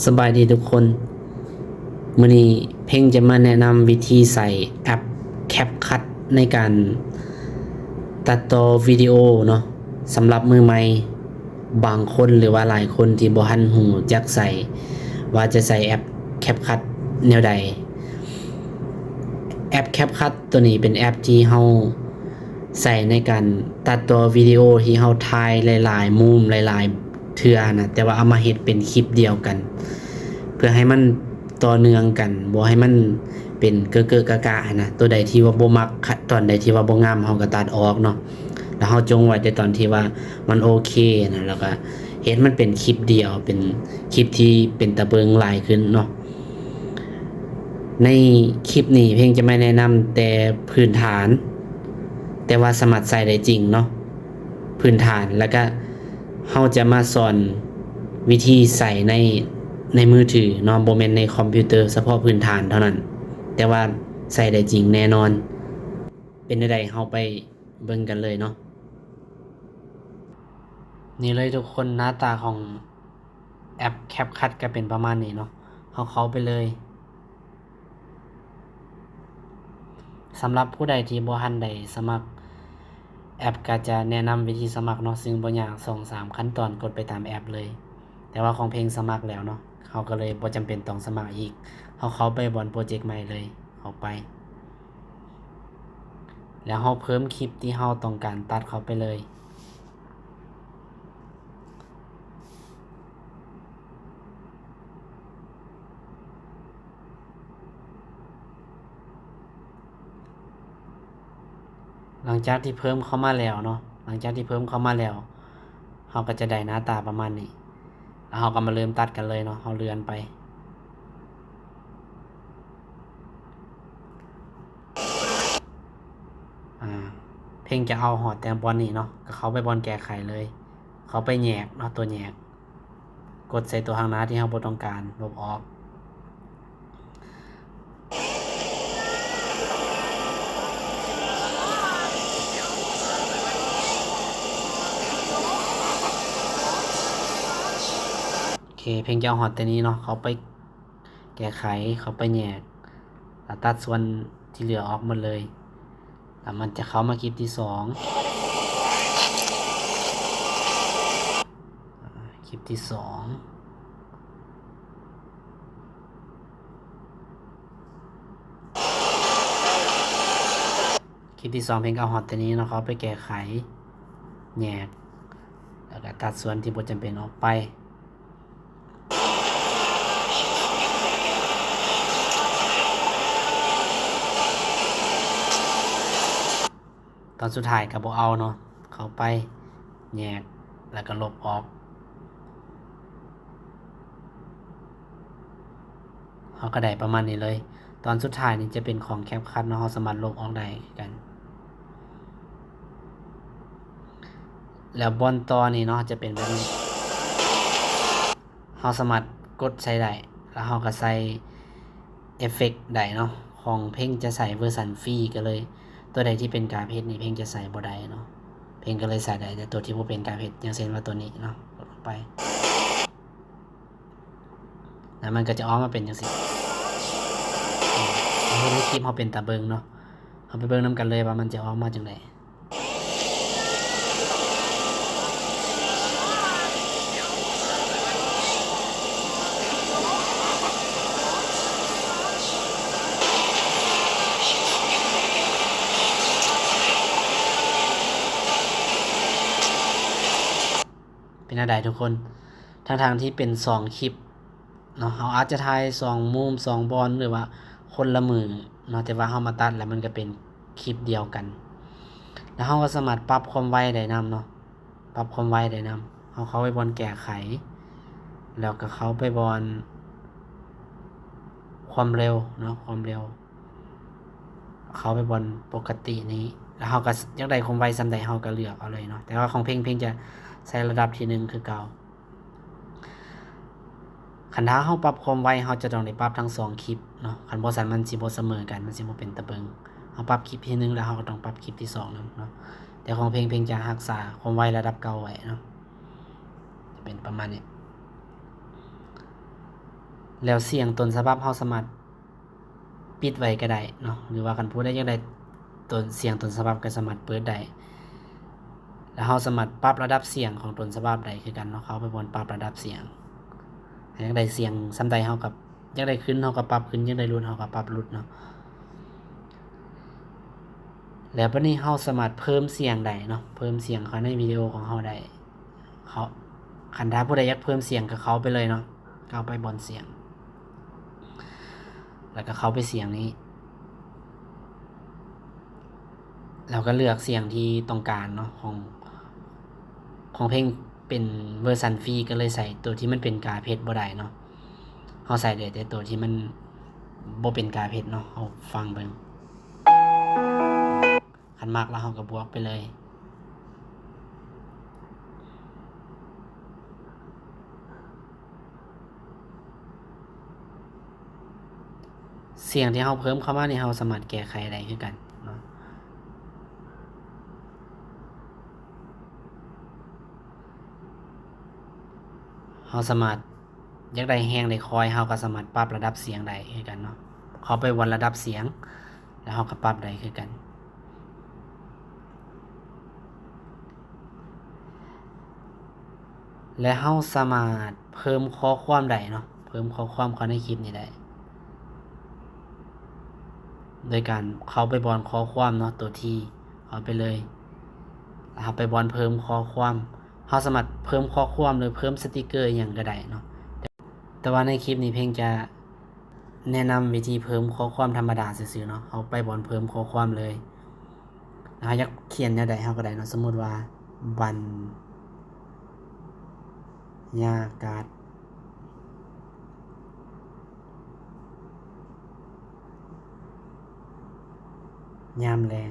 ສະບາຍດີທຸກຄົນ, ມື້ນີ້ເພັງຈະມາແນະນຳວິທີໃຊ້ແອັບ CapCut ໃນການຕັດຕໍ່ວິດີໂອເນາະ, ສຳລັບມືໃໝ່ບາງຄົນ ຫຼືວ່າຫຼາຍຄົນທີ່ບໍ່ທັນຮູ້ຈັກໃຊ້ ວ່າຈະໃຊ້ແອັບ CapCut ແນວໃດ. ແອັບ CapCut ໂຕນີ້ເປັນແອັບທີ່ເຮົາໃຊ້ໃນການຕັດຕໍ່ວິດີໂອທີ່ເຮົາຖ່າຍຫຼາຍໆມຸມ ຫຼາຍໆເທື່ອນະ, ແຕ່ວ່າເອົາມາເຮັດເປັນຄລິບດຽວກັນ ເພື່ອໃຫ້ມັນຕໍ່ເນື່ອງກັນ, ບໍ່ໃຫ້ມັນເປັນເກະໆກະກະຫັ້ນນະ. ໂຕໃດທີ່ວ່າບໍ່ມັກ, ຕອນໃດທີ່ວ່າບໍ່ງາມ ເຮົາກໍຕັດອອກເນາະ, ແລ້ວເຮົາຈົ່ງໄວ້ແຕ່ຕອນທີ່ວ່າມັນໂອເຄນະ, ແລ້ວກໍເຮັດມັນເປັນຄລິບດຽວ, ເປັນຄລິບທີ່ເປັນຕາເບິ່ງຫຼາຍຂຶ້ນເນາະ. ໃນຄລິບນີ້ເພັງຈະມາແນະນຳແຕ່ພື້ນຖານ, ແຕ່ວ່າສາມາດໃຊ້ໄດ້ຈິງເນາະ, ພື້ນຖານ, ແລ້ວກະເຮົາຈະມາສອນວິທີໃຊ້ໃນ, ໃນມືຖືເນາະ, ບໍ່ແມ່ນໃນຄອມພິວເຕີ, ສະເພາະພື້ນຖານເທົ່ານັ້ນ, ແຕ່ວ່າໃຊ້ໄດ້ຈິງແນ່ນອນ. ເປັນແນວໃດ ເຮົາໄປເບິ່ງກັນເລີຍເນາະ. ນີ້ເລີຍທຸກຄົນ, ໜ້າຕາຂອງ ແອັບ CapCut ກໍເປັນປະມານນີ້ເນາະ, ເຮົາເຂົ້າໄປເລີຍ. ສຳລັບຜູ້ໃດທີ່ບໍ່ທັນໄດ້ສະໝັກແອັບ ກໍຈະແນະນຳວິທີສະໝັກເນາະ, ຊຶ່ງບໍ່ຍາກ, ສອງສາມຂັ້ນຕອນ ກົດໄປຕາມແອັບເລີຍ. ແຕ່ວ່າຂອງເພັງສະໝັກແລ້ວເນາະ, ເຮົາກໍເລີຍບໍ່ຈຳເປັນຕ້ອງສະໝັກອີກ. ເຮົາເຂົ້າໄປບ່ອນໂປຣເຈັກໃໝ່ເລີຍ, ເຂົ້າໄປ ແລ້ວເຮົາເພີ່ມຄລິບທີ່ເຮົາຕ້ອງການຕັດເຂົ້າໄປເລີຍ. ຫຼັງຈາກທີ່ເພີ່ມເຂົ້າມາແລ້ວເນາະ, ຫຼັງຈາກທີ່ເພີ່ມເຂົ້າມາແລ້ວ ເຮົາກໍຈະໄດ້ໜ້າຕາປະມານນີ້, ແລ້ວເຮົາກໍມາເລີ່ມຕັດກັນເລີຍເນາະ. ເຮົາເລື່ອນໄປ ອາ ເພັງຈະເອົາຮອດແຕ່ບ່ອນນີ້ເນາະ, ກໍເຂົ້າໄປບ່ອນແກ້ໄຂເລີຍ, ເຂົ້າໄປແຍກເນາະ, ຕົວແຍກ, ກົດໃສ່ຕົວຂ້າງໜ້າທີ່ເຮົາບໍ່ຕ້ອງການ, ລົບອອກ. ໂອເຄ, ເພັງຈະເອົາຮອດແຕ່ນີ້ເນາະ, ເຂົ້າໄປ ແກ້ໄຂ, ເຂົ້າໄປແຍກ ແລ້ວຕັດສ່ວນທີ່ເຫຼືອອອກໝົດເລີຍ, ແລ້ວມັນຈະເຂົ້າມາຄລິບທີສອງ, ອາ ຄລິບທີສອງ, ຄລິບທີສອງ ເພັງກໍເອົາຮອດແຕ່ນີ້ເນາະ, ເຂົ້າໄປແກ້ໄຂ, ແຍກ ແລ້ວກໍຕັດສ່ວນທີ່ບໍ່ຈຳເປັນອອກໄປ. ຕອນສຸດທ້າຍກໍບໍ່ເອົາເນາະ, ເຂົ້າໄປແຍກ ແລ້ວກໍລົບອອກ. ເຮົາກໍໄດ້ປະມານນີ້ເລີຍ. ຕອນສຸດທ້າຍນີ້ຈະເປັນຂອງ CapCut ເນາະ, ເຮົາສາມາດລົບອອກໄດ້ຄືກັນ. ແລ້ວບ່ອນຕໍ່ນີ້ເນາະ ຈະເປັນແບບນີ້, ເຮົາສາມາດກົດໃສ່ໄດ້ ແລ້ວເຮົາກໍໃສ່ເອຟເຟັກໄດ້ເນາະ. ຂອງເພັງຈະໃຊ້ເວີຊັນຟຣີ ກໍເລີຍ ຕົວໃດທີ່ເປັນກາບເຮັດນີ້ເພັງຈະໃຊ້ບໍ່ໄດ້ເນາະ, ເພັງກໍເລີຍໃຊ້ໄດ້ແຕ່ຕົວທີ່ບໍ່ເປັນກາບເຮັດ, ຢ່າງເຊັ່ນວ່າຕົວນີ້ເນາະ, ກົດລົງໄປ. ແລ້ວມັນກໍຈະອອກມາເປັນຈັ່ງຊີ້. ເຮັດໃຫ້ຄລິບເຮົາເປັນຕາເບິ່ງເນາະ. ເຮົາໄປເບິ່ງນຳກັນເລີຍວ່າມັນຈະອອກມາຈັ່ງໃດ. ເປັນແນວໃດທຸກຄົນ? ທັງໆທີ່ເປັນສອງຄລິບເນາະ, ເຮົາອາດຈະຖ່າຍສອງມຸມ ສອງບ່ອນ ຫຼືວ່າຄົນລະມື້ເນາະ, ແຕ່ວ່າເຮົາມາຕັດແລ້ວມັນກໍເປັນຄລິບດຽວກັນ. ແລ້ວເຮົາກໍສາມາດປັບຄວາມໄວໄດ້ນຳເນາະ, ປັບຄວາມໄວໄດ້ນຳ. ເຮົາເຂົ້າໄປບ່ອນແກ້ໄຂ ແລ້ວກໍເຂົ້າໄປບ່ອນຄວາມເລັວເນາະ, ຄວາມເລັວ. ເຂົ້າໄປບ່ອນປົກກະຕິນີ້ ແລ້ວເຮົາກໍຢາກໄດ້ຄວາມໄວສ່ຳໃດ ເຮົາກໍເລືອກເອົາເລີຍເນາະ. ແຕ່ວ່າຂອງເພັງ ເພັງຈະໃສ່ລະດັບທີໜຶ່ງຄືເກົ່າ. ຄັນຖ້າເຮົາປັບຄວາມໄວ ເຮົາຈະຕ້ອງໄດ້ປັບທັງສອງຄລິບເນາະ, ຄັນບໍ່ຊັ້ນມັນຊິບໍ່ສະເໝີກັນ, ມັນຊິບໍ່ເປັນຕາເບິ່ງ. ເຮົາປັບຄລິບທີໜຶ່ງ ແລ້ວເຮົາກໍຕ້ອງປັບຄລິບທີສອງນຳເນາະ. ແຕ່ຂອງເພັງ ເພັງຈະຮັກສາຄວາມໄວລະດັບເກົ່າໄວ້ເນາະ, ຈະເປັນປະມານນີ້. ແລ້ວສຽງຕົ້ນສະບັບເຮົາສາມາດປິດໄວ້ກໍໄດ້ເນາະ ຫຼືວ່າຄັນຜູ້ໃດຢາກໄດ້ຕົ້ນ ສຽງຕົ້ນສະບັບກໍສາມາດເປີດໄດ້. ແລ້ວເຮົາສາມາດປັບລະດັບສຽງຂອງຕົ້ນສະບັບໄດ້ຄືກັນເນາະ. ເຂົ້າໄປບ່ອນປັບລະດັບສຽງ ຢາກໄດ້ສຽງສ່ຳໃດເຮົາກໍ ຢາກໄດ້ຂຶ້ນເຮົາກໍປັບຂຶ້ນ ຢາກໄດ້ຫຼຸດເຮົາກໍປັບຫຼຸດເນາະ. ແລ້ວບັດນີ້ເຮົາສາມາດເພີ່ມສຽງໄດ້ເນາະ ເພີ່ມສຽງເຂົ້າໃນວິດີໂອຂອງເຮົາໄດ້. ເຂົ້າ ຄັນຖ້າຜູ້ໃດຢາກເພີ່ມສຽງກໍເຂົ້າໄປເລີຍເນາະ ເຂົ້າໄປບ່ອນສຽງ ແລ້ວກໍເຂົ້າໄປສຽງນີ້ ແລ້ວກໍເລືອກສຽງທີ່ຕ້ອງການເນາະ. ຂອງ ຂອງເພງເປັນເວີຊັນຟຣີ ກໍເລີຍໃສ່ໂຕທີ່ມັນເປັນກາເພັດບໍ່ໄດ້ເນາະ. ເຮົາໃສ່ໄດ້ແຕ່ໂຕທີ່ມັນບໍ່ເປັນກາເພັດເນາະ. ເຮົາຟັງເບິ່ງ ຄັນມັກແລ້ວເຮົາກໍບວກໄປເລີຍ. ສຽງທີ່ເຮົາເພີ່ມເຂົ້າມານີ້ ເຮົາສາມາດແກ້ໄຂໄດ້ຄືກັນເນາະ. ເຮົາສາມາດ ຢາກໄດ້ແຮງໄດ້ຄ່ອຍ ເຮົາກໍສາມາດປັບລະດັບສຽງໄດ້ຄືກັນເນາະ. ເຂົ້າໄປບ່ອນລະດັບສຽງ ແລ້ວເຮົາກໍປັບໄດ້ຄືກັນ. ແລະ ເຮົາສາມາດເພີ່ມຂໍ້ຄວາມໄດ້ເນາະ ເພີ່ມຂໍ້ຄວາມເຂົ້າໃນຄລິບນີ້ໄດ້ ໂດຍການເຂົ້າໄປບ່ອນຂໍ້ຄວາມເນາະ ຕົວ T ເຂົ້າໄປເລີຍ ແລ້ວເຮົາໄປບ່ອນເພີ່ມຂໍ້ຄວາມ. ເຮົາສາມາດເພີ່ມຂໍ້ຄວາມ ຫຼື ເພີ່ມສະຕິກເກີອີ່ຫຍັງກໍໄດ້ເນາະ. ແຕ່ວ່າໃນຄລິບນີ້ເພງຈະແນະນຳວິທີເພີ່ມຂໍ້ຄວາມທຳມະດາຊື່ໆເນາະ. ເຮົາໄປບ່ອນເພີ່ມຂໍ້ຄວາມເລີຍ ເຮົາຢາກຂຽນແນວໃດເຮົາກໍໄດ້ເນາະ. ສົມມຸດວ່າ ບັນຍາກາດຍາມແລງ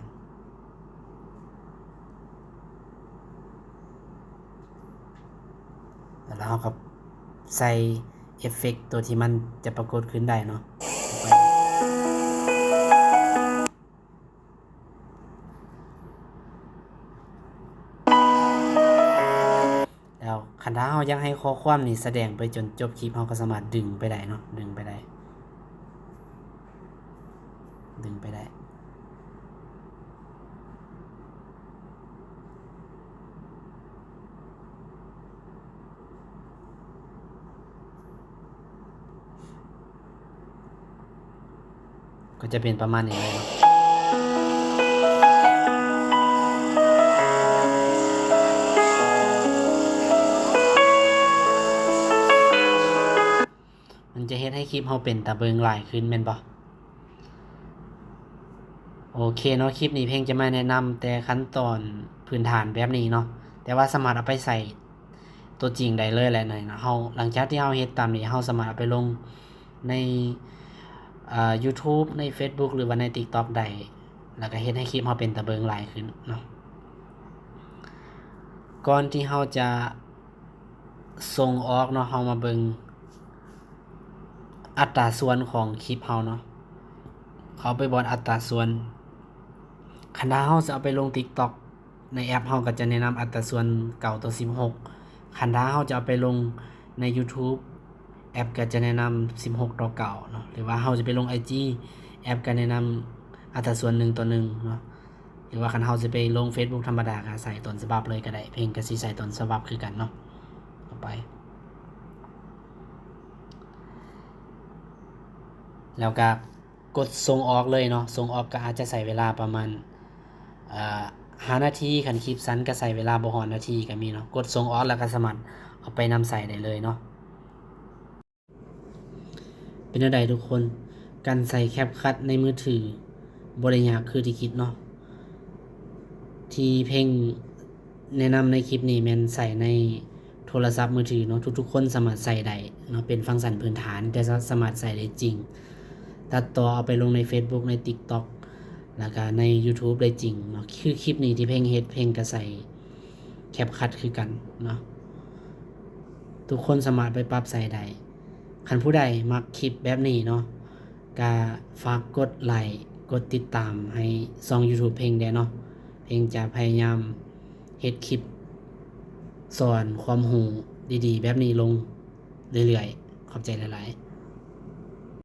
ແລ້ວເຮົາກໍໃສ່ເອຟເຟັກຕົວທີ່ມັນຈະປາກົດຂຶ້ນໄດ້ເນາະ. ແລ້ວຄັນຖ້າເຮົາຢາກໃຫ້ຂໍ້ຄວາມນີ້ສະແດງໄປຈົນຈົບຄລິບ ເຮົາກໍສາມາດດຶງໄປໄດ້ເນາະ ດຶງໄປໄດ້ ດຶງໄປໄດ້. ກໍຈະເປັນປະມານນີ້ເລີຍເນາະ. ມັນຈະເຮັດໃຫ້ຄລິບເຮົາເປັນຕາເບິ່ງຫຼາຍຂຶ້ນແມ່ນບໍ່? ໂອເຄເນາະ, ຄລິບນີ້ເພງຈະມາແນະນຳແຕ່ຂັ້ນຕອນພື້ນຖານແບບນີ້ເນາະ, ແຕ່ວ່າສາມາດເອົາໄປໃຊ້ຕົວຈິງໄດ້ເລີຍແຫຼະເນາະ. ເຮົາ ຫຼັງຈາກທີ່ເຮົາເຮັດຕາມນີ້ ເຮົາສາມາດເອົາໄປລົງໃນ ເອີ YouTube ໃນ Facebook ຫຼືວ່າໃນ TikTok ໄດ້ ແລ້ວກໍເຮັດໃຫ້ຄລິບເຮົາເປັນຕາເບິ່ງຫຼາຍຂຶ້ນເນາະ. ກ່ອນທີ່ເຮົາຈະ ສົ່ງອອກເນາະ, ເຮົາມາເບິ່ງອັດຕາສ່ວນຂອງຄລິບເຮົາເນາະ. ເຂົ້າໄປບ່ອນອັດຕາສ່ວນ. ຄັນຖ້າເຮົາຈະເອົາໄປລົງ TikTok ໃນແອັບເຮົາກໍຈະແນະນຳອັດຕາສ່ວນເກົ້າຕໍ່ສິບຫົກ. ຄັນຖ້າເຮົາຈະເອົາໄປລົງໃນ YouTube ແອັບກໍຈະແນະນຳສິບຫົກຕໍ່ເກົ້າເນາະ. ຫຼືວ່າເຮົາຈະໄປລົງ IG ແອັບກໍແນະນຳອັດຕາສ່ວນໜຶ່ງຕໍ່ໜຶ່ງເນາະ. ຫຼືວ່າຄັນເຮົາຊິໄປລົງ Facebook ທຳມະດາ ກໍໃສ່ຕົ້ນສະບັບເລີຍກໍໄດ້, ເພງກໍຊິໃສ່ຕົ້ນສະບັບຄືກັນເນາະ. ເຂົ້າໄປ ແລ້ວກໍກົດສົ່ງອອກເລີຍເນາະ. ສົ່ງອອກກໍອາດຈະໃຊ້ເວລາປະມານ ເອີ ຫ້ານາທີ, ຄັນຄລິບສັ້ນກໍໃຊ້ເວລາບໍ່ຮອດນາທີກໍມີເນາະ. ກົດສົ່ງອອກແລ້ວກໍສາມາດເອົາໄປນຳໃຊ້ໄດ້ເລີຍເນາະ. ເປັນແນວໃດທຸກຄົນ? ການໃສ່ແຄັບຄັດໃນມືຖືບໍ່ໄດ້ຍາກຄືທີ່ຄິດເນາະ. ທີ່ເພງແນະນຳໃນຄລິບນີ້ແມ່ນໃສ່ໃນໂທລະສັບມືຖືເນາະ, ທຸກໆຄົນສາມາດໃຊ້ໄດ້ເນາະ, ເປັນຟັງຊັນພື້ນຖານ ແຕ່ສາມາດໃຊ້ໄດ້ຈິງ, ຕັດຕໍ່ເອົາໄປລົງໃນ Facebook ໃນ TikTok ແລ້ວກະໃນ YouTube ໄດ້ຈິງເນາະ. ຄືຄລິບນີ້ທີ່ເພງເຮັດ ເພງກະໃສ່ CapCut ຄືກັນເນາະ. ທຸກຄົນສາມາດໄປປັບໃຊ້ໄດ້. ຄັນຜູ້ໃດມັກຄລິບແບບນີ້ເນາະ ກະຝາກກົດໄລ້ ກົດຕິດຕາມໃຫ້ຊ່ອງ YouTube ເພງແດ່ເນາະ. ເພງຈະພະຍາຍາມເຮັດຄລິບສອນຄວາມຮູ້ດີໆແບບນີ້ລົງເລື້ອຍໆ. ຂອບໃຈຫຼາຍໆ.